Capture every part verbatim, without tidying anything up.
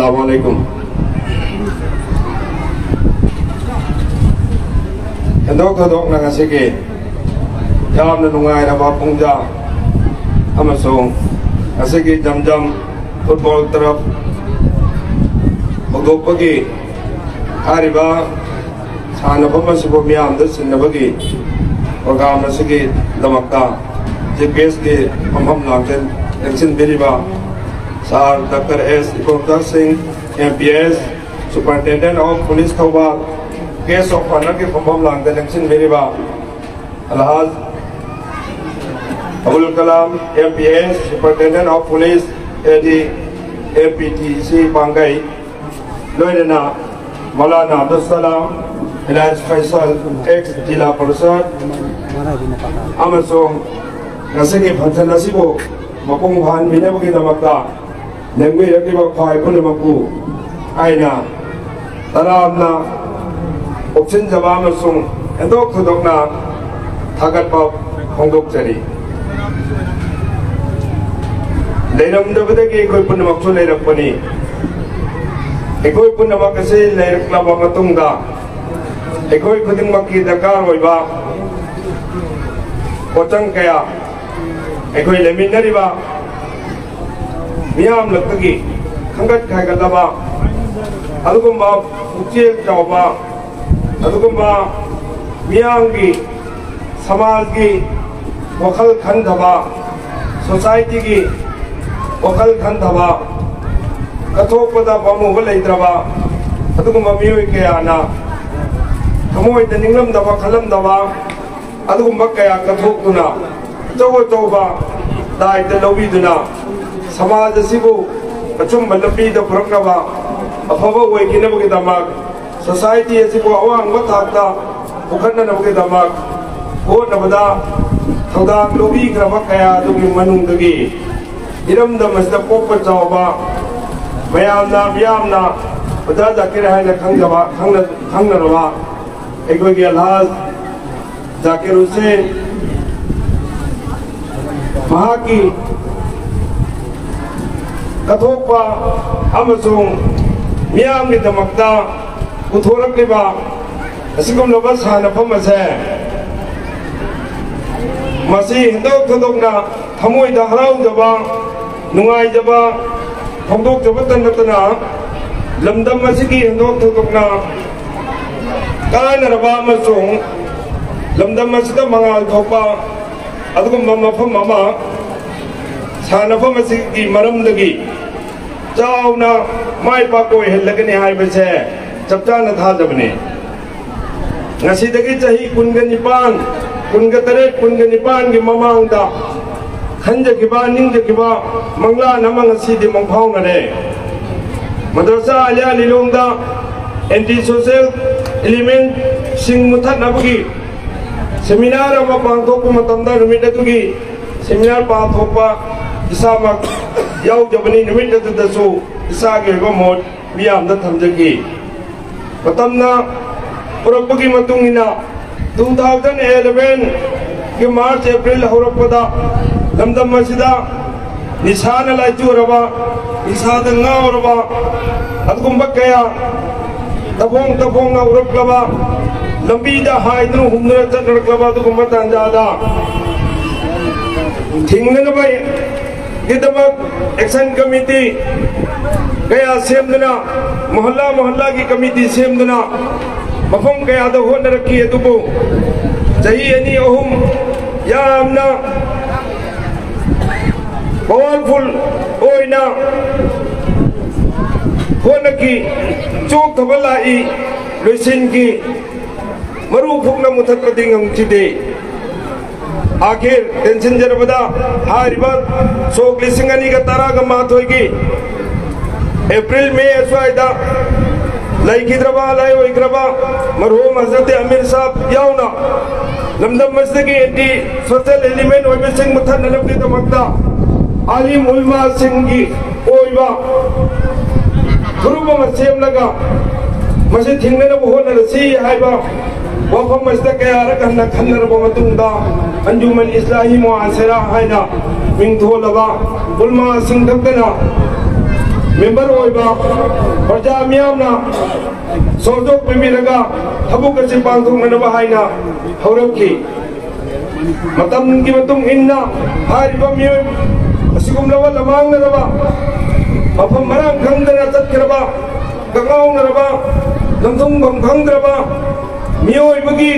ꯑꯁꯂꯥꯃꯨ ꯑꯂꯥꯏꯀꯨꯝ꯫ ꯍꯦꯟꯗꯣꯛ ꯊꯣꯏꯗꯣꯛꯅ ꯉꯁꯤꯒꯤ ꯌꯥꯝꯅ ꯅꯨꯡꯉꯥꯏꯔꯕ ꯄꯨꯡꯖꯥ ꯑꯃꯁꯨꯡ ꯉꯁꯤꯒꯤ ꯖꯝ ꯖꯝ ꯐꯨꯠꯕꯣꯜ ꯇꯔꯐ ꯍꯧꯗꯣꯛꯄꯒꯤ ꯍꯥꯏꯔꯤꯕ ꯁꯥꯟꯅꯐꯝ ꯑꯁꯤꯕꯨ ꯃꯤꯌꯥꯝꯗ ꯁꯤꯟꯅꯕꯒꯤ ꯄ꯭ꯔꯣꯒ꯭ꯔꯥꯝ ꯑꯁꯤꯒꯤꯗꯃꯛꯇ ꯆꯤꯐ ꯒꯦꯁꯀꯤ ꯐꯝꯐꯝ ꯂꯥꯡꯖꯦꯜ ꯂꯦꯡꯁꯤꯟꯕꯤꯔꯤꯕ ꯁꯥꯔ doctor S Ibomcha Singh, M P S, superintendent of police Thoubal, guest of ꯑꯣꯅꯔꯒꯤ ꯐꯝꯐꯝ ꯂꯥꯡꯖꯦꯜ ꯂꯦꯡꯁꯤꯟꯕꯤꯔꯤꯕ Alhaj Abul Kalam, M P S, superintendent of police, A D, A P T C Pangei, ꯂꯣꯏꯅꯅ ꯃꯧꯂꯥꯅꯥ ꯑꯕꯗꯨꯜ ꯁꯂꯥꯝ, ꯑꯦꯂꯥꯏꯁ ꯐꯩꯁꯜ, ꯑꯦꯛꯁ ꯖꯤꯂꯥ ꯄꯔꯤꯁꯗ, ꯑꯃꯁꯨꯡ ꯉꯁꯤꯒꯤ ꯐꯪꯁꯟ ꯑꯁꯤꯕꯨ ꯃꯄꯨꯡ ꯐꯥꯍꯟꯕꯤꯅꯕꯒꯤꯗꯃꯛꯇ ꯂꯦꯡꯕꯤꯔꯛꯂꯤꯕ ꯈ꯭ꯋꯥꯏ ꯄꯨꯝꯅꯃꯛꯄꯨ ꯑꯩꯅ ꯇꯔꯥꯝꯅ ꯑꯣꯛꯁꯤꯟꯖꯕ ꯑꯃꯁꯨꯡ ꯍꯦꯟꯗꯣꯛ ꯊꯣꯏꯗꯣꯛꯅ ꯊꯥꯒꯠꯄ ꯐꯣꯡꯗꯣꯛꯆꯔꯤ꯫ ꯂꯩꯔꯝꯗꯕꯗꯒꯤ ꯑꯩꯈꯣꯏ ꯄꯨꯝꯅꯃꯛꯁꯨ ꯂꯩꯔꯛꯄꯅꯤ꯫ ꯑꯩꯈꯣꯏ ꯄꯨꯝꯅꯃꯛ ꯑꯁꯤ ꯂꯩꯔꯛꯂꯕ ꯃꯇꯨꯡꯗ, ꯑꯩꯈꯣꯏ ꯈꯨꯗꯤꯡꯃꯛꯀꯤ ꯗꯔꯀꯥꯔ ꯑꯣꯏꯕ ꯄꯣꯠꯆꯪ ꯀꯌꯥ ꯑꯩꯈꯣꯏ ꯂꯩꯃꯤꯟꯅꯔꯤꯕ ꯃꯤꯌꯥꯝꯂꯛꯇꯒꯤ ꯈꯟꯒꯠ ꯈꯥꯏꯒꯠꯂꯕ ꯑꯗꯨꯒꯨꯝꯕ ꯄꯨꯛꯆꯦꯜ ꯆꯥꯎꯕ, ꯑꯗꯨꯒꯨꯝꯕ ꯃꯤꯌꯥꯝꯒꯤ, ꯁꯃꯥꯖꯒꯤ ꯋꯥꯈꯜ ꯈꯟꯊꯕ, ꯁꯣꯁꯥꯏꯇꯤꯒꯤ ꯋꯥꯈꯜ ꯈꯟꯊꯕ, ꯀꯠꯊꯣꯛꯄꯗ ꯄꯥꯝꯃꯨꯕ ꯂꯩꯇ꯭ꯔꯕ ꯑꯗꯨꯒꯨꯝꯕ ꯃꯤꯑꯣꯏ ꯀꯌꯥꯅ ꯊꯃꯣꯏꯗ ꯅꯤꯡꯂꯝꯗꯕ, ꯈꯜꯂꯝꯗꯕ ꯑꯗꯨꯒꯨꯝꯕ ꯀꯌꯥ ꯀꯠꯊꯣꯛꯇꯨꯅ ꯑꯆꯧ ꯑꯆꯧꯕ ꯗꯥꯏꯇ ꯂꯧꯕꯤꯗꯨꯅ ꯁꯃꯥꯖ ꯑꯁꯤꯕꯨ ꯑꯆꯨꯝꯕ ꯂꯝꯕꯤꯗ ꯄꯨꯔꯛꯅꯕ, ꯑꯐꯕ ꯑꯣꯏꯈꯤꯅꯕꯒꯤꯗꯃꯛ, ꯁꯣꯁꯥꯏꯇꯤ ꯑꯁꯤꯕꯨ ꯑꯋꯥꯡꯕ ꯊꯥꯛꯇ ꯄꯨꯈꯠꯅꯅꯕꯒꯤꯗꯃꯛ ꯍꯣꯠꯅꯕꯗ ꯊꯧꯗꯥꯡ ꯂꯧꯕꯤꯈ꯭ꯔꯕ ꯀꯌꯥ ꯑꯗꯨꯒꯤ ꯃꯅꯨꯡꯗꯒꯤ ꯏꯔꯝꯗꯝ ꯑꯁꯤꯗ ꯄꯣꯛꯄ ꯆꯥꯎꯕ, ꯃꯌꯥꯝꯅ ꯃꯤꯌꯥꯝꯅ ꯑꯣꯖꯥ ꯖꯥꯀꯤꯔ ꯍꯥꯏꯅ ꯈꯪꯖꯕ, ꯈꯪꯅ-, ꯈꯪꯅꯔꯕ ꯑꯩꯈꯣꯏꯒꯤ ꯑꯜꯍꯥꯖ ꯖꯥꯀꯤꯔ ꯍꯨꯁꯦꯟ, ꯃꯍꯥꯛꯀꯤ ꯀꯠꯊꯣꯛꯄ ꯑꯃꯁꯨꯡ ꯃꯤꯌꯥꯝꯒꯤꯗꯃꯛꯇ ꯄꯨꯊꯣꯔꯛꯂꯤꯕ ꯑꯁꯤꯒꯨꯝꯂꯕ ꯁꯥꯟꯅꯐꯝ ꯑꯁꯦ ꯃꯁꯤ ꯍꯦꯟꯗꯣꯛ ꯊꯣꯏꯗꯣꯛꯅ ꯊꯃꯣꯏꯗ ꯍꯔꯥꯎꯖꯕ, ꯅꯨꯡꯉꯥꯏꯖꯕ ꯐꯣꯡꯗꯣꯛꯆꯕꯇ ꯅꯠꯇꯅ, ꯂꯝꯗꯝ ꯑꯁꯤꯒꯤ ꯍꯦꯟꯗꯣꯛ ꯊꯣꯏꯗꯣꯛꯅ ꯀꯥꯟꯅꯔꯕ ꯑꯃꯁꯨꯡ ꯂꯝꯗꯝ ꯑꯁꯤꯗ ꯃꯉꯥꯜ ꯊꯣꯛꯄ ꯑꯗꯨꯒꯨꯝꯕ ꯃꯐꯝ ꯑꯃ ꯁꯥꯟꯅꯐꯝ ꯑꯁꯤꯒꯤ ꯃꯔꯝꯗꯒꯤ ꯆꯥꯎꯅ ꯃꯥꯏ ꯄꯥꯛꯄ ꯑꯣꯏꯍꯜꯂꯒꯅꯤ ꯍꯥꯏꯕꯁꯦ ꯆꯞ ꯆꯥꯅ ꯊꯥꯖꯕꯅꯤ꯫ ꯉꯁꯤꯗꯒꯤ ꯆꯍꯤ ꯀꯨꯟꯒ ꯅꯤꯄꯥꯟ, ꯀꯨꯟꯒ ꯇꯔꯦꯠ, ꯀꯨꯟꯒ ꯅꯤꯄꯥꯟꯒꯤ ꯃꯃꯥꯡꯗ ꯈꯟꯖꯈꯤꯕ, ꯅꯤꯡꯖꯈꯤꯕ ꯃꯪꯂꯥꯟ ꯑꯃ ꯉꯁꯤꯗꯤ ꯃꯪꯐꯥꯎꯅꯔꯦ꯫ ꯃꯗ꯭ꯔꯁꯥ ꯑꯂꯤꯌꯥ ꯂꯤꯂꯣꯡꯗ ꯑꯦꯟꯇꯤ ꯁꯣꯁꯦꯜ ꯏꯂꯤꯃꯦꯟꯁꯤꯡ ꯃꯨꯊꯠꯅꯕꯒꯤ ꯁꯦꯃꯤꯅꯥꯔ ꯑꯃ ꯄꯥꯡꯊꯣꯛꯄ ꯃꯇꯝꯗ, ꯅꯨꯃꯤꯠ ꯑꯗꯨꯒꯤ ꯁꯦꯃꯤꯅꯥꯔ ꯄꯥꯡꯊꯣꯛꯄ ꯏꯁꯥꯃꯛ ꯌꯥꯎꯖꯕꯅꯤ꯫ ꯅꯨꯃꯤꯠ ꯑꯗꯨꯗꯁꯨ ꯏꯁꯥꯒꯤ ꯑꯣꯏꯕ ꯃꯣꯠ ꯃꯤꯌꯥꯝꯗ ꯊꯝꯖꯈꯤ꯫ ꯃꯇꯝꯅ ꯄꯨꯔꯛꯄꯒꯤ ꯃꯇꯨꯡ ꯏꯟꯅ, two thousand eleven ꯒꯤ March, April ꯍꯧꯔꯛꯄꯗ ꯂꯝꯗꯝ ꯑꯁꯤꯗ ꯅꯤꯁꯥꯅ ꯂꯥꯏꯆꯨꯔꯕ, ꯅꯤꯁꯥꯗ ꯉꯥꯎꯔꯕ ꯑꯗꯨꯒꯨꯝꯕ ꯀꯌꯥ ꯇꯐꯣꯡ ꯇꯐꯣꯡꯅ ꯎꯔꯛꯂꯕ, ꯂꯝꯕꯤꯗ ꯍꯥꯏꯗꯨꯅ ꯍꯨꯝꯗꯨꯅ ꯆꯠꯅꯔꯛꯂꯕ ꯑꯗꯨꯒꯨꯝꯕ ꯇꯥꯟꯖꯥꯗ ꯊꯤꯡꯅꯅꯕꯒꯤꯗꯃꯛ action committee ꯀꯌꯥ ꯁꯦꯝꯗꯨꯅ, ꯃꯣꯍꯜꯂꯥ ꯃꯣꯍꯜꯂꯥꯒꯤ committee ꯁꯦꯝꯗꯨꯅ ꯃꯐꯝ ꯀꯌꯥꯗ ꯍꯣꯠꯅꯔꯛꯈꯤ꯫ ꯑꯗꯨꯕꯨ ꯆꯍꯤ ꯑꯅꯤ ꯑꯍꯨꯝ ꯌꯥꯝꯅ powerful ꯑꯣꯏꯅ ꯍꯣꯠꯅꯈꯤ꯫ ꯆꯣꯛꯊꯕ ꯂꯥꯛꯏ, ꯂꯣꯏꯁꯤꯟꯈꯤ, ꯃꯔꯨ ꯐꯨꯛꯅ ꯃꯨꯊꯠꯄꯗꯤ ꯉꯝꯈꯤꯗꯦ꯫ ꯑꯥꯈꯤꯔ ꯇꯦꯟꯁꯤꯟꯖꯔꯕꯗ, ꯍꯥꯏꯔꯤꯕ ꯁꯣꯛ ꯂꯤꯁꯤꯡ ꯑꯅꯤꯒ ꯇꯔꯥꯒ ꯃꯥꯊꯣꯏꯒꯤ April, May ꯑꯁ꯭ꯋꯥꯏꯗ ꯂꯩꯈꯤꯗ꯭ꯔꯕ, ꯂꯥꯏꯑꯣꯏꯈ꯭ꯔꯕ ꯃꯔꯍꯨꯝ ꯍꯖꯔꯠ ꯑꯃꯤꯔ ꯁꯥꯍꯕ ꯌꯥꯎꯅ ꯂꯝꯗꯝ ꯑꯁꯤꯗꯒꯤ ꯑꯦꯟꯇꯤ ꯁꯣꯁꯦꯜ ꯏꯂꯤꯃꯦꯟ ꯑꯣꯏꯕꯁꯤꯡ ꯃꯨꯊꯠꯅꯅꯕꯒꯤꯗꯃꯛꯇ ꯑꯥꯂꯤꯝ ꯎꯂꯃꯥꯁꯤꯡꯒꯤ ꯑꯣꯏꯕ ꯐꯨꯔꯨꯞ ꯑꯃ ꯁꯦꯝꯂꯒ ꯃꯁꯤ ꯊꯤꯡꯅꯅꯕ ꯍꯣꯠꯅꯔꯁꯤ ꯍꯥꯏꯕ ꯋꯥꯐꯝ ꯑꯁꯤꯗ ꯀꯌꯥꯔꯛ ꯍꯟꯅ ꯈꯟꯅꯔꯕ ꯃꯇꯨꯡꯗ, ꯑꯟꯖꯨꯃꯟ ꯏꯁꯂꯥꯍꯤ ꯃꯨꯑꯥꯁꯤꯔꯥ ꯍꯥꯏꯅ ꯃꯤꯡꯊꯣꯜꯂꯕ ꯎꯂꯃꯥꯁꯤꯡ ꯈꯛꯇꯅ ꯃꯦꯝꯕꯔ ꯑꯣꯏꯕ ꯄ꯭ꯔꯖꯥ ꯃꯤꯌꯥꯝꯅ ꯁꯣꯔꯗꯣꯛ ꯄꯤꯕꯤꯔꯒ ꯊꯕꯛ ꯑꯁꯤ ꯄꯥꯡꯊꯣꯛꯅꯅꯕ ꯍꯥꯏꯅ ꯍꯧꯔꯛꯈꯤ꯫ ꯃꯇꯝꯒꯤ ꯃꯇꯨꯡ ꯏꯟꯅ ꯍꯥꯏꯔꯤꯕ ꯃꯤꯑꯣꯏ ꯑꯁꯤꯒꯨꯝꯂꯕ ꯂꯃꯥꯡꯅꯔꯕ, ꯃꯐꯝ ꯃꯔꯥꯡ ꯈꯪꯗꯅ ꯆꯠꯈ꯭ꯔꯕ, ꯀꯛꯉꯥꯎꯅꯔꯕ, ꯂꯝꯊꯨꯡꯐꯝ ꯈꯪꯗ꯭ꯔꯕ ꯃꯤꯑꯣꯏꯕꯒꯤ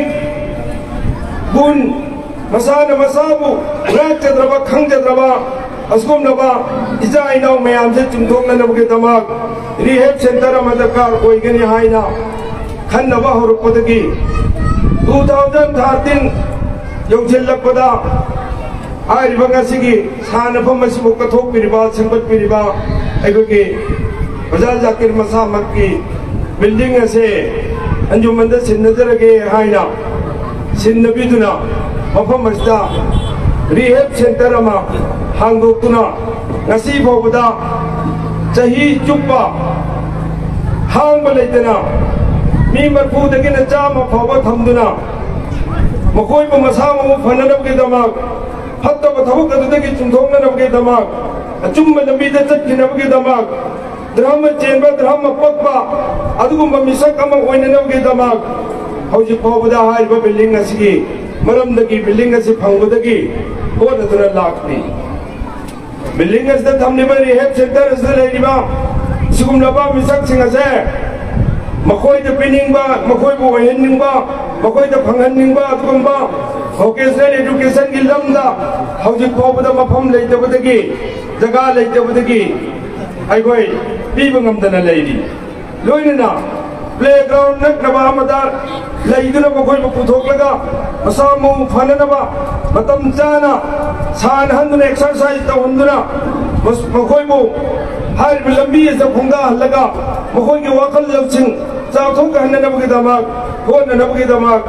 ꯒꯨꯟ, ꯃꯁꯥꯅ ꯃꯁꯥꯕꯨ ꯉꯥꯛꯆꯗ꯭ꯔꯕ, ꯈꯪꯖꯗ꯭ꯔꯕ ꯑꯁꯤꯒꯨꯝꯂꯕ ꯏꯆꯥ ꯏꯅꯥꯎ ꯃꯌꯥꯝꯁꯦ ꯆꯨꯝꯊꯣꯛꯅꯅꯕꯒꯤꯗꯃꯛ ꯔꯤꯍꯦꯕ ꯁꯦꯟꯇꯔ ꯑꯃ ꯗꯔꯀꯥꯔ ꯑꯣꯏꯒꯅꯤ ꯍꯥꯏꯅ ꯈꯟꯅꯕ ꯍꯧꯔꯛꯄꯗꯒꯤ, ꯇꯨ ꯊꯥꯎꯖꯟ ꯊꯥꯔꯇꯤꯟ ꯌꯧꯁꯤꯜꯂꯛꯄꯗ ꯍꯥꯏꯔꯤꯕ ꯉꯁꯤꯒꯤ ꯁꯥꯟꯅꯐꯝ ꯑꯁꯤꯕꯨ ꯀꯠꯊꯣꯛꯄꯤꯔꯤꯕ, ꯁꯦꯝꯒꯠꯄꯤꯔꯤꯕ ꯑꯩꯈꯣꯏꯒꯤ ꯑꯣꯖꯥ ꯖꯥꯀꯤꯔ ꯃꯁꯥꯃꯛꯀꯤ ꯕꯤꯜꯗꯤꯡ ꯑꯁꯦ ꯑꯟꯖꯨꯃꯟꯗ ꯁꯤꯟꯅꯖꯔꯒꯦ ꯍꯥꯏꯅ ꯁꯤꯟꯅꯕꯤꯗꯨꯅ, ꯃꯐꯝ ꯑꯁꯤꯗ ꯔꯤꯍꯦꯕ ꯁꯦꯟꯇꯔ ꯑꯃ ꯍꯥꯡꯗꯣꯛꯇꯨꯅ, ꯉꯁꯤ ꯐꯥꯎꯕꯗ ꯆꯍꯤ ꯆꯨꯞꯄ ꯍꯥꯡꯕ ꯂꯩꯇꯅ ꯃꯤ ꯃꯔꯐꯨꯗꯒꯤꯅ ꯆꯥꯝꯃ ꯐꯥꯎꯕ ꯊꯝꯗꯨꯅ, ꯃꯈꯣꯏꯕꯨ ꯃꯁꯥ ꯃꯎ ꯐꯅꯅꯕꯒꯤꯗꯃꯛ, ꯐꯠꯇꯕ ꯊꯕꯛ ꯑꯗꯨꯗꯒꯤ ꯆꯨꯝꯊꯣꯛꯅꯅꯕꯒꯤꯗꯃꯛ, ꯑꯆꯨꯝꯕ ꯂꯝꯕꯤꯗ ꯆꯠꯈꯤꯅꯕꯒꯤꯗꯃꯛ, ꯙꯔꯃ ꯆꯦꯟꯕ, ꯙꯔꯃ ꯄꯛꯄ ꯑꯗꯨꯒꯨꯝꯕ ꯃꯤꯁꯛ ꯑꯃ ꯑꯣꯏꯅꯅꯕꯒꯤꯗꯃꯛ ꯍꯧꯖꯤꯛ ꯐꯥꯎꯕꯗ ꯍꯥꯏꯔꯤꯕ ꯕꯤꯜꯗꯤꯡ ꯑꯁꯤꯒꯤ ꯃꯔꯝꯗꯒꯤ, ꯕꯤꯜꯗꯤꯡ ꯑꯁꯤ ꯐꯪꯕꯗꯒꯤ ꯍꯣꯠꯅꯗꯨꯅ ꯂꯥꯛꯂꯤ꯫ ꯕꯤꯜꯗꯤꯡ ꯑꯁꯤꯗ ꯊꯝꯂꯤꯕ ꯔꯤꯍꯦꯕ ꯁꯦꯟꯇꯔ ꯑꯁꯤꯗ ꯂꯩꯔꯤꯕ ꯁꯤꯒꯨꯝꯂꯕ ꯃꯤꯁꯛꯁꯤꯡ ꯑꯁꯦ ꯃꯈꯣꯏꯗ ꯄꯤꯅꯤꯡꯕ, ꯃꯈꯣꯏꯕꯨ ꯑꯣꯏꯍꯟꯅꯤꯡꯕ, ꯃꯈꯣꯏꯗ ꯐꯪꯍꯟꯅꯤꯡꯕ ꯑꯗꯨꯒꯨꯝꯕ ꯚꯣꯀꯦꯁꯅꯦꯜ ꯑꯦꯖꯨꯀꯦꯁꯟꯒꯤ ꯂꯝꯗ ꯍꯧꯖꯤꯛ ꯐꯥꯎꯕꯗ ꯃꯐꯝ ꯂꯩꯇꯕꯗꯒꯤ, ꯖꯒꯥ ꯂꯩꯇꯕꯗꯒꯤ ꯑꯩꯈꯣꯏ ꯄꯤꯕ ꯉꯝꯗꯅ ꯂꯩꯔꯤ꯫ ꯂꯣꯏꯅꯅ ꯄ꯭ꯂꯦꯒ꯭ꯔꯥꯎꯟ ꯅꯛꯅꯕ ꯑꯃꯗ ꯂꯩꯗꯨꯅ ꯃꯈꯣꯏꯕꯨ ꯄꯨꯊꯣꯛꯂꯒ ꯃꯁꯥ ꯃꯎ ꯐꯅꯅꯕ ꯃꯇꯝ ꯆꯥꯅ ꯁꯥꯟꯅꯍꯟꯗꯨꯅ, ꯑꯦꯛꯁꯔꯁꯥꯏꯖ ꯇꯧꯍꯟꯗꯨꯅ, ꯃꯈꯣꯏꯕꯨ ꯍꯥꯏꯔꯤꯕ ꯂꯝꯕꯤ ꯑꯁꯤꯗ ꯈꯣꯡꯗꯥꯍꯜꯂꯒ ꯃꯈꯣꯏꯒꯤ ꯋꯥꯈꯜ ꯂꯧꯁꯤꯡ ꯆꯥꯎꯊꯣꯛꯍꯟꯅꯅꯕꯒꯤꯗꯃꯛ ꯍꯣꯠꯅꯅꯕꯒꯤꯗꯃꯛ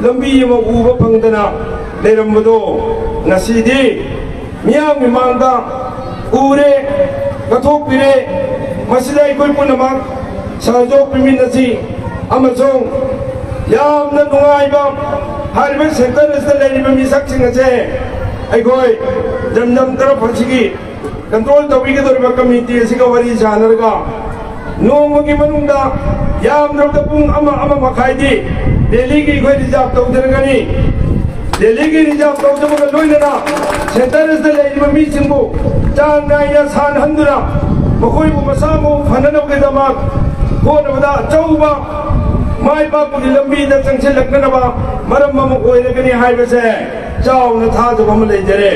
ꯂꯝꯕꯤ ꯑꯃ ꯎꯕ ꯐꯪꯗꯅ ꯂꯩꯔꯝꯕꯗꯣ ꯉꯁꯤꯗꯤ ꯃꯤꯌꯥꯝꯒꯤ ꯃꯥꯡꯗ ꯎꯔꯦ, ꯀꯠꯊꯣꯛꯄꯤꯔꯦ꯫ ꯃꯁꯤꯗ ꯑꯩꯈꯣꯏ ꯄꯨꯝꯅꯃꯛ ꯁꯍꯖꯣꯛ ꯄꯤꯃꯤꯟꯅꯁꯤ ꯑꯃꯁꯨꯡ ꯌꯥꯝꯅ ꯅꯨꯡꯉꯥꯏꯕ ꯍꯥꯏꯔꯤꯕ ꯁꯦꯟꯇꯔ ꯑꯁꯤꯗ ꯂꯩꯔꯤꯕ ꯃꯤꯁꯛꯁꯤꯡ ꯑꯁꯦ ꯑꯩꯈꯣꯏ ꯖꯝꯖꯝ ꯇꯔꯐ ꯑꯁꯤꯒꯤ ꯀꯟꯇ꯭ꯔꯣꯜ ꯇꯧꯕꯤꯒꯗꯧꯔꯤꯕ ꯀꯃꯤꯇꯤ ꯑꯁꯤꯒ ꯋꯥꯔꯤ ꯁꯥꯟꯅꯔꯒ ꯅꯣꯡꯃꯒꯤ ꯃꯅꯨꯡꯗ ꯌꯥꯝꯗ꯭ꯔꯕꯗ ꯄꯨꯡ ꯑꯃ, ꯑꯃ ꯃꯈꯥꯏꯗꯤ ꯗꯦꯜꯂꯤꯒꯤ ꯑꯩꯈꯣꯏ ꯔꯤꯖꯥꯔꯚ ꯇꯧꯖꯔꯒꯅꯤ꯫ ꯗꯦꯜꯂꯤꯒꯤ ꯔꯤꯖꯥꯔꯚ ꯇꯧꯖꯕꯒ ꯂꯣꯏꯅꯅ ꯁꯦꯟꯇꯔ ꯑꯁꯤꯗ ꯂꯩꯔꯤꯕ ꯃꯤꯁꯤꯡꯕꯨ ꯆꯥꯡ ꯅꯥꯏꯅ ꯁꯥꯟꯅꯍꯟꯗꯨꯅ ꯃꯈꯣꯏꯕꯨ ꯃꯁꯥ ꯃꯎ ꯐꯅꯅꯕꯒꯤꯗꯃꯛ ꯍꯣꯠꯅꯕꯗ ꯑꯆꯧꯕ ꯃꯥꯏ ꯄꯥꯛꯄꯒꯤ ꯂꯝꯕꯤꯗ ꯆꯪꯁꯤꯜꯂꯛꯅꯅꯕ ꯃꯔꯝ ꯑꯃ ꯑꯣꯏꯔꯒꯅꯤ ꯍꯥꯏꯕꯁꯦ ꯆꯥꯎꯅ ꯊꯥꯖꯕ ꯑꯃ ꯂꯩꯖꯔꯦ꯫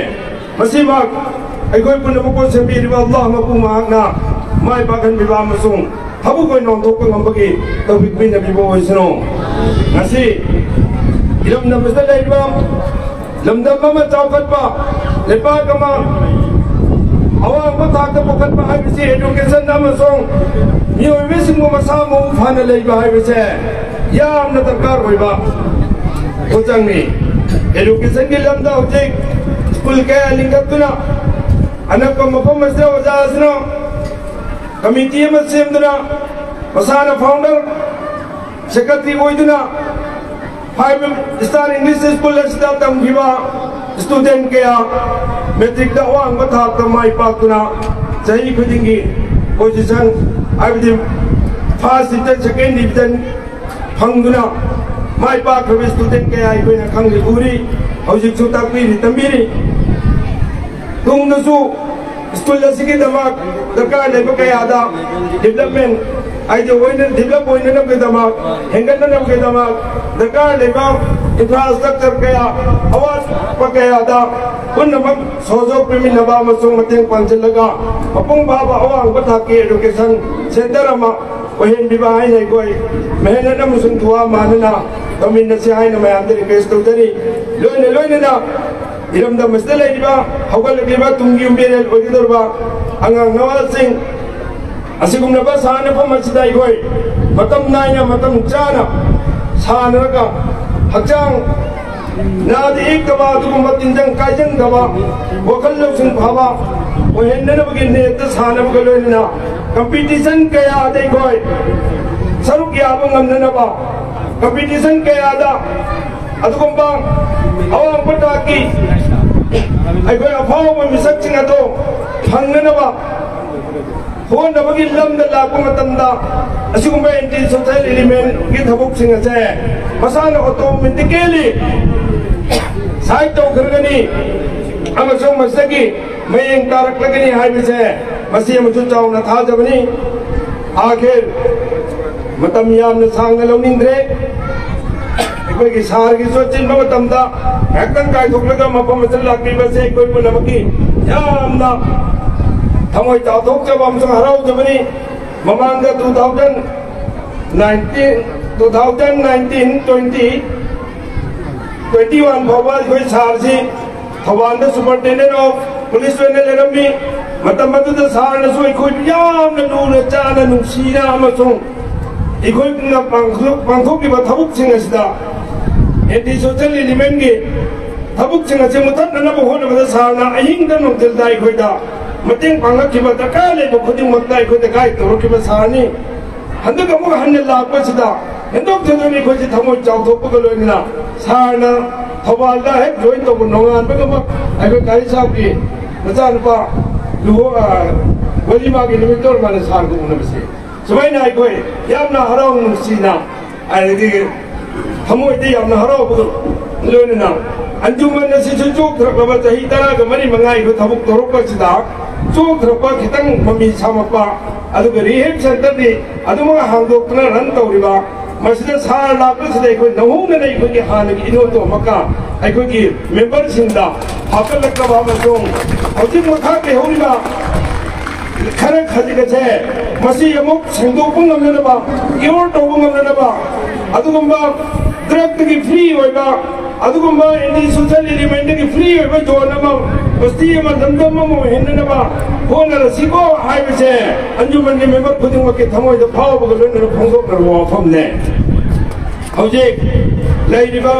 ꯃꯁꯤꯃꯛ ꯑꯩꯈꯣꯏ ꯄꯨꯝꯅꯃꯛꯄꯨ ꯁꯦꯝꯕꯤꯔꯤꯕ ꯑꯜꯂꯥꯍ ꯃꯄꯨ ꯃꯍꯥꯛꯅ ꯃꯥꯏ ꯄꯥꯛꯍꯟꯕꯤꯕ ꯑꯃꯁꯨꯡ ꯊꯕꯛ ꯑꯣꯏꯅ ꯑꯣꯟꯊꯣꯛꯄ ꯉꯝꯕꯒꯤ ꯇꯧꯕꯤꯛ ꯄꯤꯅꯕꯤꯕ ꯑꯣꯏꯁꯅꯨ꯫ ꯉꯁꯤ ꯏꯔꯝꯗꯝ ꯑꯁꯤꯗ ꯂꯩꯔꯤꯕ ꯂꯝꯗꯝ ꯑꯃ ꯆꯥꯎꯈꯠꯄ, ꯂꯩꯄꯥꯛ ꯑꯃ ꯑꯋꯥꯡꯕ ꯊꯥꯛꯇ ꯄꯨꯈꯠꯄ ꯍꯥꯏꯕꯁꯤ education ꯑꯃꯁꯨꯡ ꯃꯤꯑꯣꯏꯕꯁꯤꯡꯕꯨ ꯃꯁꯥ ꯃꯎ ꯐꯅ ꯂꯩꯕ ꯍꯥꯏꯕꯁꯦ ꯌꯥꯝꯅ ꯗꯔꯀꯥꯔ ꯑꯣꯏꯕ ꯄꯣꯠꯆꯪꯅꯤ꯫ Educationꯒꯤ ꯂꯝꯗ ꯍꯧꯖꯤꯛ ꯁ꯭ꯀꯨꯜ ꯀꯌꯥ ꯂꯤꯡꯈꯠꯇꯨꯅ ꯑꯅꯛꯄ ꯃꯐꯝ ꯑꯁꯤꯗ ꯑꯣꯖꯥ ꯑꯁꯤꯅ ꯀꯃꯤꯇꯤ ꯑꯃ ꯁꯦꯝꯗꯨꯅ ꯃꯁꯥꯅ founder secretary ꯑꯣꯏꯗꯨꯅ five star English school ꯑꯁꯤꯗ ꯇꯝꯈꯤꯕ student ꯀꯌꯥ matricꯇ ꯑꯋꯥꯡꯕ ꯊꯥꯛꯇ ꯃꯥꯏ ꯄꯥꯛꯇꯨꯅ ꯆꯍꯤ ꯈꯨꯗꯤꯡꯒꯤ position ꯍꯥꯏꯕꯗꯤ first division, second division ꯐꯪꯗꯨꯅ ꯃꯥꯏ ꯄꯥꯛꯈ꯭ꯔꯕ student ꯀꯌꯥ ꯑꯩꯈꯣꯏꯅ ꯈꯪꯂꯤ ꯎꯔꯤ, ꯍꯧꯖꯤꯛꯁꯨ ꯇꯥꯛꯄꯤꯔꯤ ꯇꯝꯕꯤꯔꯤ꯫ ꯇꯨꯡꯗꯁꯨ ꯁ꯭ꯀꯨꯜ ꯑꯁꯤꯒꯤꯗꯃꯛ ꯗꯔꯀꯥꯔ ꯂꯩꯕ ꯀꯌꯥꯗ development ꯍꯥꯏꯗꯤ ꯑꯣꯏꯅ develop ꯑꯣꯏꯅꯅꯕꯒꯤꯗꯃꯛ, ꯍꯦꯟꯒꯠꯅꯅꯕꯒꯤꯗꯃꯛ ꯗꯔꯀꯥꯔ ꯂꯩꯕ infrastructure ꯀꯌꯥ, ꯑꯋꯥꯠꯄ ꯀꯌꯥꯗ ꯄꯨꯝꯅꯃꯛ ꯁꯍꯖꯣꯒ ꯄꯤꯃꯤꯟꯅꯕ ꯑꯃꯁꯨꯡ ꯃꯇꯦꯡ ꯄꯥꯡꯁꯤꯜꯂꯒ ꯃꯄꯨꯡ ꯐꯥꯕ ꯑꯋꯥꯡꯕ ꯊꯥꯛꯀꯤ education center ꯑꯃ ꯑꯣꯏꯍꯟꯕꯤꯕ ꯍꯥꯏꯅ ꯑꯩꯈꯣꯏ ꯃꯦꯍꯅꯠ ꯑꯃꯁꯨꯡ ꯗꯨꯋꯥ ꯃꯥꯟꯅꯅ ꯇꯧꯃꯤꯟꯅꯁꯤ ꯍꯥꯏꯅ ꯃꯌꯥꯝꯗ request ꯇꯧꯖꯔꯤ꯫ ꯂꯣꯏꯅ ꯂꯣꯏꯅꯅ ꯏꯔꯝꯗꯝ ꯑꯁꯤꯗ ꯂꯩꯔꯤꯕ ꯍꯧꯒꯠꯂꯛꯂꯤꯕ ꯇꯨꯡꯒꯤ ꯌꯨꯝꯕꯤꯔꯦꯜ ꯑꯣꯏꯒꯗꯧꯔꯤꯕ ꯑꯉꯥꯡ ꯅꯋꯥꯁꯤꯡ ꯑꯁꯤꯒꯨꯝꯂꯕ ꯁꯥꯟꯅꯐꯝ ꯑꯁꯤꯗ ꯑꯩꯈꯣꯏ ꯃꯇꯝ ꯅꯥꯏꯅ ꯃꯇꯝ ꯆꯥꯅ ꯁꯥꯟꯅꯔꯒ ꯍꯛꯆꯥꯡ ꯅꯥꯗ ꯌꯦꯛꯇꯕ ꯑꯗꯨꯒꯨꯝꯕ ꯇꯤꯟꯖꯪ ꯀꯥꯏꯖꯪꯗꯕ ꯋꯥꯈꯜ ꯂꯧꯁꯤꯡ ꯐꯕ ꯑꯣꯏꯍꯟꯅꯅꯕꯒꯤ ꯅꯦꯠꯇ ꯁꯥꯟꯅꯕꯒ ꯂꯣꯏꯅꯅ competition ꯀꯌꯥꯗ ꯑꯩꯈꯣꯏ ꯁꯔꯨꯛ ꯌꯥꯕ ꯉꯝꯅꯅꯕ competition ꯀꯌꯥꯗ ꯑꯗꯨꯒꯨꯝꯕ ꯑꯋꯥꯡꯕ ꯊꯥꯛꯀꯤ ꯑꯩꯈꯣꯏ ꯑꯐꯥꯎꯕ ꯃꯤꯁꯛꯁꯤꯡ ꯑꯗꯨ ꯐꯪꯅꯅꯕ ꯍꯣꯠꯅꯕꯒꯤ ꯂꯝꯗ ꯂꯥꯛꯄ ꯃꯇꯝꯗ, ꯑꯁꯤꯒꯨꯝꯕ ꯑꯦꯟꯇꯤ ꯁꯣꯁꯦꯜ ꯏꯂꯤꯃꯦꯟꯒꯤ ꯊꯕꯛꯁꯤꯡ ꯑꯁꯦ ꯃꯁꯥꯅ ꯑꯣꯇꯣꯃꯦꯇꯤꯀꯦꯂꯤ ꯁꯥꯏꯠ ꯇꯧꯈ꯭ꯔꯒꯅꯤ ꯑꯃꯁꯨꯡ ꯃꯁꯤꯗꯒꯤ ꯃꯌꯦꯡ ꯇꯥꯔꯛꯂꯒꯅꯤ ꯍꯥꯏꯕꯁꯦ ꯃꯁꯤ ꯑꯃꯁꯨ ꯆꯥꯎꯅ ꯊꯥꯖꯕꯅꯤ꯫ ꯑꯥꯈꯤꯔ ꯃꯇꯝ ꯌꯥꯝꯅ ꯁꯥꯡꯅ ꯂꯧꯅꯤꯡꯗ꯭ꯔꯦ꯫ ꯑꯩꯈꯣꯏꯒꯤ ꯁꯥꯔꯒꯤꯁꯨ ꯑꯆꯤꯟꯕ ꯃꯇꯝꯗ ꯉꯥꯏꯍꯥꯛꯇꯪ ꯀꯥꯏꯊꯣꯛꯂꯒ ꯃꯐꯝ ꯑꯁꯤꯗ ꯂꯥꯛꯄꯤꯕꯁꯦ ꯑꯩꯈꯣꯏ ꯄꯨꯝꯅꯃꯛꯀꯤ ꯌꯥꯝꯅ ꯊꯃꯣꯏ ꯆꯥꯎꯊꯣꯛꯆꯕ ꯑꯃꯁꯨꯡ ꯍꯔꯥꯎꯖꯕꯅꯤ꯫ ꯃꯃꯥꯡꯗ two thousand nineteen, two thousand nineteen twenty, twenty one ꯐꯥꯎꯕ ꯑꯩꯈꯣꯏ ꯁꯥꯔꯁꯤ ꯊꯧꯕꯥꯜꯗ superintendent of police ꯑꯣꯏꯅ ꯂꯩꯔꯝꯃꯤ꯫ ꯃꯇꯝ ꯑꯗꯨꯗ ꯁꯥꯔꯅꯁꯨ ꯑꯩꯈꯣꯏꯕꯨ ꯌꯥꯝꯅ ꯂꯨꯅ ꯆꯥꯅ ꯅꯨꯡꯁꯤꯅ ꯑꯃꯁꯨꯡ ꯑꯩꯈꯣꯏꯅ ꯄꯥꯡꯊꯣꯛ-, ꯄꯥꯡꯊꯣꯛꯂꯤꯕ ꯊꯕꯛꯁꯤꯡ ꯑꯁꯤꯗ ꯑꯦꯟꯇꯤ ꯁꯣꯁꯦꯜ ꯏꯂꯤꯃꯦꯟꯒꯤ ꯊꯕꯛꯁꯤꯡ ꯑꯁꯤ ꯃꯨꯊꯠꯅꯅꯕ ꯍꯣꯠꯅꯕꯗ ꯁꯥꯔꯅ ꯑꯍꯤꯡꯗ ꯅꯨꯡꯊꯤꯜꯗ ꯑꯩꯈꯣꯏꯗ ꯃꯇꯦꯡ ꯄꯥꯡꯂꯛꯈꯤꯕ, ꯗꯔꯀꯥꯔ ꯂꯩꯕ ꯈꯨꯗꯤꯡꯃꯛꯇ ꯑꯩꯈꯣꯏꯗ ꯒꯥꯏꯗ ꯇꯧꯔꯛꯈꯤꯕ ꯁꯥꯔꯅꯤ꯫ ꯍꯟꯗꯛ ꯑꯃꯨꯛ ꯍꯟꯅ ꯂꯥꯛꯄꯁꯤꯗ ꯍꯦꯟꯗꯣꯛ ꯊꯣꯏꯗꯣꯛꯅ ꯑꯩꯈꯣꯏꯁꯦ ꯊꯃꯣꯏ ꯆꯥꯎꯊꯣꯛꯄꯒ ꯂꯣꯏꯅꯅ ꯁꯥꯔꯅ ꯊꯧꯕꯥꯜꯗ ꯍꯦꯛ ꯖꯣꯏꯟ ꯇꯧꯕ ꯅꯣꯡꯉꯥꯟꯕꯒꯃꯛ ꯑꯩꯈꯣꯏ ꯀꯥꯔꯤ ꯁꯥꯍꯕꯀꯤ ꯃꯆꯥꯅꯨꯄꯥ ꯂꯨꯍꯣ-, ꯑ, ꯋꯥꯂꯤꯃꯥꯒꯤ ꯅꯨꯃꯤꯠꯇ ꯑꯣꯏꯔ ꯃꯥꯜꯂꯦ ꯁꯥꯔꯒ ꯎꯅꯕꯁꯦ꯫ ꯁꯨꯃꯥꯏꯅ ꯑꯩꯈꯣꯏ ꯌꯥꯝꯅ ꯍꯔꯥꯎ ꯅꯨꯡꯁꯤꯅ, ꯑꯗꯒꯤ ꯊꯃꯣꯏꯗ ꯌꯥꯝꯅ ꯍꯔꯥꯎꯕꯒ ꯂꯣꯏꯅꯅ ꯑꯟꯖꯨꯃꯟ ꯑꯁꯤꯁꯨ ꯆꯣꯛꯊꯔꯛꯂꯕ ꯆꯍꯤ ꯇꯔꯥꯒ ꯃꯔꯤ ꯃꯉꯥ ꯑꯩꯈꯣꯏ ꯊꯕꯛ ꯇꯧꯔꯛꯄꯁꯤꯗ ꯆꯣꯛꯊꯔꯛꯄ, ꯈꯤꯇꯪ ꯃꯃꯤ ꯁꯥꯃꯛꯄ, ꯑꯗꯨꯒ ꯔꯤꯍꯦꯕ ꯁꯦꯟꯇꯔꯗꯤ ꯑꯗꯨꯃꯛ ꯍꯥꯡꯗꯣꯛꯇꯨꯅ ꯔꯟ ꯇꯧꯔꯤꯕ, ꯃꯁꯤꯗ ꯁꯥꯔ ꯂꯥꯛꯄꯁꯤꯗ ꯑꯩꯈꯣꯏ ꯅꯧꯍꯧꯅꯅ ꯑꯩꯈꯣꯏꯒꯤ ꯍꯥꯟꯅꯒꯤ ꯏꯅꯣꯠꯇꯣ ꯑꯃꯨꯛꯀ ꯑꯩꯈꯣꯏꯒꯤ ꯃꯦꯝꯕꯔꯁꯤꯡꯗ ꯍꯥꯞꯀꯠꯂꯛꯅꯕ ꯑꯃꯁꯨꯡ ꯍꯧꯖꯤꯛ ꯃꯈꯥ ꯂꯩꯍꯧꯔꯤꯕ ꯈꯔ ꯈꯖꯤꯛ ꯑꯁꯦ ꯃꯁꯤ ꯑꯃꯨꯛ ꯁꯦꯡꯗꯣꯛꯄ ꯉꯝꯅꯅꯕ, ꯀ꯭ꯌꯣꯔ ꯇꯧꯕ ꯉꯝꯅꯅꯕ, ꯑꯗꯨꯒꯨꯝꯕ ꯗ꯭ꯔꯒꯇꯒꯤ ꯐ꯭ꯔꯤ ꯑꯣꯏꯕ, ꯑꯗꯨꯒꯨꯝꯕ ꯑꯦꯟꯇꯤ ꯁꯣꯁꯦꯜ ꯏꯂꯤꯃꯦꯟꯗꯒꯤ ꯐ꯭ꯔꯤ ꯑꯣꯏꯕ ꯖꯣꯟ ꯑꯃ, ꯕꯁꯇꯤ ꯑꯃ, ꯂꯝꯗꯝ ꯑꯃ ꯑꯣꯏꯍꯟꯅꯅꯕ ꯍꯣꯠꯅꯔꯁꯤꯀꯣ ꯍꯥꯏꯕꯁꯦ ꯑꯟꯖꯨꯃꯟꯒꯤ ꯃꯦꯝꯕꯔ ꯈꯨꯗꯤꯡꯃꯛꯀꯤ ꯊꯃꯣꯏꯗ ꯐꯥꯎꯕꯒ ꯂꯣꯏꯅꯅ ꯐꯣꯡꯗꯣꯛꯅꯔꯕ ꯋꯥꯐꯝꯅꯦ꯫ ꯍꯧꯖꯤꯛ ꯂꯩꯔꯤꯕ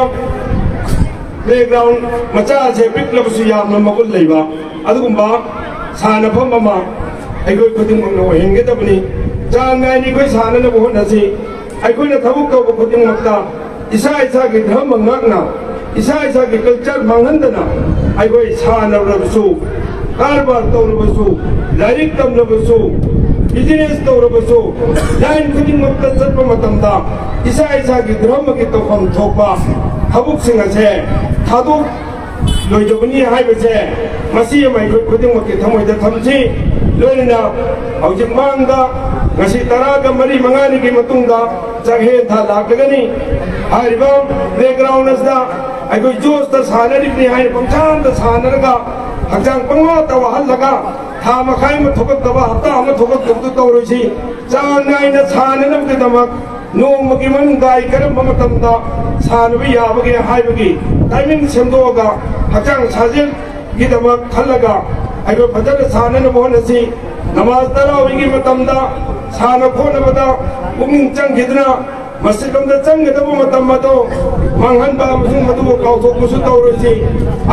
ꯄ꯭ꯂꯦꯒ꯭ꯔꯥꯎꯟ ꯃꯆꯥ ꯑꯁꯦ ꯄꯤꯛꯂꯕꯁꯨ ꯌꯥꯝꯅ ꯃꯒꯨꯟ ꯂꯩꯕ ꯑꯗꯨꯒꯨꯝꯕ ꯁꯥꯟꯅꯐꯝ ꯑꯃ ꯑꯩꯈꯣꯏ ꯈꯨꯗꯤꯡꯃꯛꯅ ꯑꯣꯏꯍꯟꯒꯗꯕꯅꯤ꯫ ꯆꯥꯡ ꯅꯥꯏꯅ ꯑꯩꯈꯣꯏ ꯁꯥꯟꯅꯅꯕ ꯍꯣꯠꯅꯁꯤ꯫ ꯑꯩꯈꯣꯏꯅ ꯊꯕꯛ ꯇꯧꯕ ꯈꯨꯗꯤꯡꯃꯛꯇ ꯏꯁꯥ ꯏꯁꯥꯒꯤ ꯙꯔꯃ ꯉꯥꯛꯅ, ꯏꯁꯥ ꯏꯁꯥꯒꯤ ꯀꯜꯆꯔ ꯃꯥꯡꯍꯟꯗꯅ, ꯑꯩꯈꯣꯏ ꯁꯥꯟꯅꯔꯕꯁꯨ, ꯀꯔꯕꯥꯔ ꯇꯧꯔꯕꯁꯨ, ꯂꯥꯏꯔꯤꯛ ꯇꯝꯂꯕꯁꯨ, ꯕꯤꯖꯤꯅꯦꯁ ꯇꯧꯔꯕꯁꯨ, ꯂꯥꯏꯟ ꯈꯨꯗꯤꯡꯃꯛꯇ ꯆꯠꯄ ꯃꯇꯝꯗ ꯏꯁꯥ ꯏꯁꯥꯒꯤ ꯙꯔꯃꯒꯤ ꯇꯧꯐꯝ ꯊꯣꯛꯄ ꯊꯕꯛꯁꯤꯡ ꯑꯁꯦ ꯊꯥꯗꯣꯛꯂꯣꯏꯗꯕꯅꯤ ꯍꯥꯏꯕꯁꯦ ꯃꯁꯤ ꯑꯃ ꯑꯩꯈꯣꯏ ꯈꯨꯗꯤꯡꯃꯛꯀꯤ ꯊꯃꯣꯏꯗ ꯊꯝꯁꯤ꯫ ꯂꯣꯏꯅꯅ ꯍꯧꯖꯤꯛ ꯃꯥꯡꯗ ꯉꯁꯤ ꯇꯔꯥꯒ ꯃꯔꯤ ꯃꯉꯥꯅꯤꯒꯤ ꯃꯇꯨꯡꯗ ꯆꯥꯛꯍꯦꯟ ꯊꯥ ꯂꯥꯛꯂꯒꯅꯤ꯫ ꯍꯥꯏꯔꯤꯕ ꯄ꯭ꯂꯦꯒ꯭ꯔꯥꯎꯟ ꯑꯁꯤꯗ ꯑꯩꯈꯣꯏ ꯖꯣꯁꯇ ꯁꯥꯟꯅꯔꯤꯕꯅꯤ ꯍꯥꯏꯅ ꯄꯪꯁꯥꯟꯗ ꯁꯥꯟꯅꯔꯒ ꯍꯛꯆꯥꯡ ꯄꯪꯋꯥꯇ ꯋꯥꯍꯜꯂꯒ ꯊꯥ ꯃꯈꯥꯏ ꯑꯃ ꯊꯣꯛꯂꯛꯇꯕ, ꯍꯞꯇꯥ ꯑꯃ ꯊꯣꯛꯂꯛꯇꯕꯗꯨ ꯇꯧꯔꯣꯏꯁꯤ꯫ ꯆꯥꯡ ꯅꯥꯏꯅ ꯁꯥꯟꯅꯅꯕꯒꯤꯗꯃꯛ ꯅꯣꯡꯃꯒꯤ ꯃꯅꯨꯡꯗ ꯑꯩ ꯀꯔꯝꯕ ꯃꯇꯝꯗ ꯁꯥꯟꯅꯕ ꯌꯥꯕꯒꯦ ꯍꯥꯏꯕꯒꯤ ꯇꯥꯏꯃꯤꯡ ꯁꯦꯝꯗꯣꯛꯑꯒ ꯍꯛꯆꯥꯡ ꯁꯥꯖꯦꯜꯒꯤꯗꯃꯛ ꯈꯜꯂꯒ ꯑꯩꯈꯣꯏ ꯐꯖꯅ ꯁꯥꯟꯅꯅꯕ ꯍꯣꯠꯅꯁꯤ꯫ ꯅꯃꯥꯖ ꯇꯔꯥꯋꯤꯒꯤ ꯃꯇꯝꯗ ꯁꯥꯟꯅ ꯈꯣꯠꯅꯕꯗ ꯄꯨꯛꯅꯤꯡ ꯆꯪꯈꯤꯗꯨꯅ ꯃꯁꯖꯤꯗ ꯂꯣꯝꯗ ꯆꯪꯒꯗꯕ ꯃꯇꯝ ꯑꯗꯨ ꯃꯥꯡꯍꯟꯕ ꯑꯃꯁꯨꯡ ꯃꯗꯨꯕꯨ ꯀꯥꯎꯊꯣꯛꯄꯁꯨ ꯇꯧꯔꯣꯏꯁꯤ꯫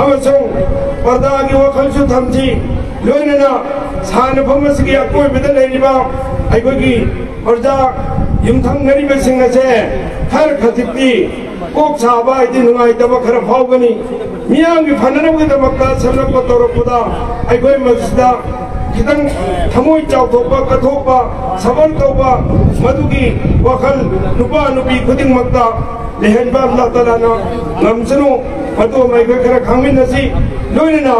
ꯑꯃꯁꯨꯡ ꯄꯔꯗꯥꯒꯤ ꯋꯥꯈꯜꯁꯨ ꯊꯝꯁꯤ꯫ ꯂꯣꯏꯅꯅ ꯁꯥꯟꯅꯐꯝ ꯑꯁꯤꯒꯤ ꯑꯀꯣꯏꯕꯗ ꯂꯩꯔꯤꯕ ꯑꯩꯈꯣꯏꯒꯤ ꯄ꯭ꯔꯖꯥ ꯌꯨꯝꯊꯪꯅꯔꯤꯕꯁꯤꯡ ꯑꯁꯦ ꯈꯔ ꯈꯖꯤꯛꯇꯤ ꯀꯣꯛ ꯁꯥꯕ ꯍꯥꯏꯗꯤ ꯅꯨꯡꯉꯥꯏꯇꯕ ꯈꯔ ꯐꯥꯎꯒꯅꯤ꯫ ꯃꯤꯌꯥꯝꯒꯤ ꯐꯅꯅꯕꯒꯤꯗꯃꯛꯇ ꯁꯦꯝꯂꯛꯄ ꯇꯧꯔꯛꯄꯗ ꯑꯩꯈꯣꯏ ꯃꯁꯤꯗ ꯈꯤꯇꯪ ꯊꯃꯣꯏ ꯆꯥꯎꯊꯣꯛꯄ, ꯀꯠꯊꯣꯛꯄ, ꯁꯕꯔ ꯇꯧꯕ, ꯃꯗꯨꯒꯤ ꯋꯥꯈꯜ ꯅꯨꯄꯥ ꯅꯨꯄꯤ ꯈꯨꯗꯤꯡꯃꯛꯇ ꯂꯩꯍꯟꯕ ꯑꯜꯂꯥꯍ ꯇꯥꯂꯥꯅ ꯉꯝꯁꯅꯨ꯫ ꯃꯗꯨ ꯑꯃ ꯑꯩꯈꯣꯏ ꯈꯔ ꯈꯪꯃꯤꯟꯅꯁꯤ꯫ ꯂꯣꯏꯅꯅ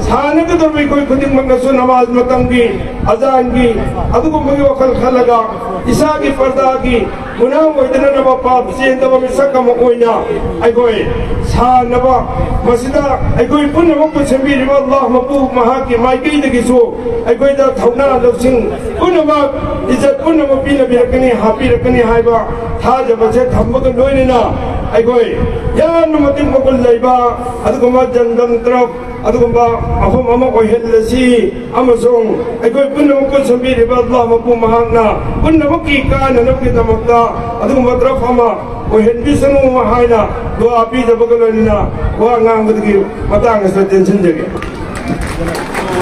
ꯁꯥꯟꯅꯒꯗꯧꯔꯤꯕ ꯑꯩꯈꯣꯏ ꯈꯨꯗꯤꯡꯃꯛꯅꯁꯨ ꯅꯃꯥꯖ ꯃꯇꯝꯒꯤ, ꯑꯖꯥꯟꯒꯤ, ꯑꯗꯨꯒꯨꯝꯕꯒꯤ ꯋꯥꯈꯜ ꯈꯜꯂꯒ ꯏꯁꯥꯒꯤ ꯄꯔꯗꯥꯒꯤ ꯒꯨꯅꯥꯍ ꯑꯣꯏꯗꯅꯅꯕ, ꯄꯥꯞ ꯆꯦꯟꯗꯕ ꯃꯤꯁꯛ ꯑꯃ ꯑꯣꯏꯅ ꯑꯩꯈꯣꯏ ꯁꯥꯟꯅꯕ ꯃꯁꯤꯗ ꯑꯩꯈꯣꯏ ꯄꯨꯝꯅꯃꯛꯄꯨ ꯁꯦꯝꯕꯤꯔꯤꯕ ꯑꯜꯂꯥꯍ ꯃꯄꯨ ꯃꯍꯥꯛꯀꯤ ꯃꯥꯏꯀꯩꯗꯒꯤꯁꯨ ꯑꯩꯈꯣꯏꯗ ꯊꯧꯅꯥ ꯂꯧꯁꯤꯡ ꯄꯨꯝꯅꯃꯛ, ꯏꯖꯠ ꯄꯨꯝꯅꯃꯛ ꯄꯤꯅꯕꯤꯔꯛꯀꯅꯤ, ꯍꯥꯞꯄꯤꯔꯛꯀꯅꯤ ꯍꯥꯏꯕ ꯊꯥꯖꯕꯁꯦ ꯊꯝꯕꯒ ꯂꯣꯏꯅꯅ ꯑꯩꯈꯣꯏ ꯌꯥꯝꯅ ꯃꯇꯤꯛ ꯃꯒꯨꯟ ꯂꯩꯕ ꯑꯗꯨꯒꯨꯝꯕ ꯖꯟꯗꯝ ꯇꯔꯐ ꯑꯗꯨꯒꯨꯝꯕ ꯃꯐꯝ ꯑꯃ ꯑꯣꯏꯍꯜꯂꯁꯤ꯫ ꯑꯃꯁꯨꯡ ꯑꯩꯈꯣꯏ ꯄꯨꯝꯅꯃꯛꯄꯨ ꯁꯦꯝꯕꯤꯔꯤꯕ ꯑꯜꯂꯥꯍ ꯃꯄꯨ ꯃꯍꯥꯛꯅ ꯄꯨꯝꯅꯃꯛꯀꯤ ꯀꯥꯟꯅꯅꯕꯒꯤꯗꯃꯛꯇ ꯑꯗꯨꯒꯨꯝꯕ ꯇꯔꯐ ꯑꯃ ꯑꯣꯏꯍꯟꯕꯤꯁꯅꯨ ꯍꯥꯏꯅ ꯗꯨꯑꯥ ꯄꯤꯖꯕꯒ ꯂꯣꯏꯅꯅ ꯋꯥ ꯉꯥꯡꯕꯗꯒꯤ ꯃꯇꯥꯡ ꯑꯁꯤꯗ ꯇꯦꯟꯁꯤꯟꯖꯒꯦ꯫